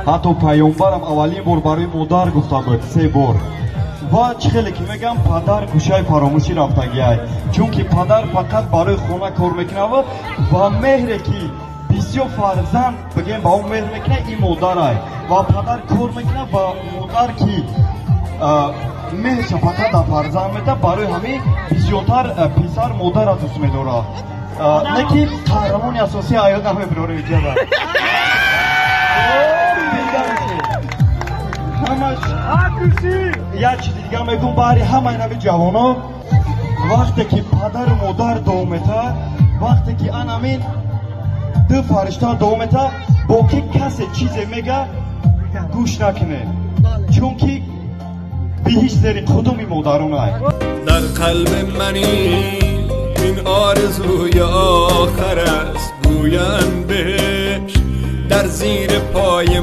Ҳатто паёмбарам аввалин бор барои модар гуфта буд се бор. Ва чӣ хеле ки мегӯям, падар гӯшаи фаромӯшӣ рафтагиай, чунки падар фақат барои хона кор мекунад ва меҳре ки бисёр фарзанд бигем ба он меҳр мекунад, ин модарай. Ва падар кор мекунад ва модар ки меҳрша фақат дар фарзанд медиҳад, барои ҳамин бисёртар писар модарро дӯст медорад. Не ки қаҳрамони асосии ҳаёт намебирора иҷоба. Ҳамаш як чизи дигар мегӯм баҳри ҳамаи нави ҷавонон, вақте ки падару модар дуо метаҳад, вақте ки анамин ду фаришта дуо метаҳад, бо ки касе чизе мега, гӯш накунед, чунки биҳишт зери қудуми модаронай. Дар қалби мани ин орзуи охир аст, гӯянд биҳишт дар зери пои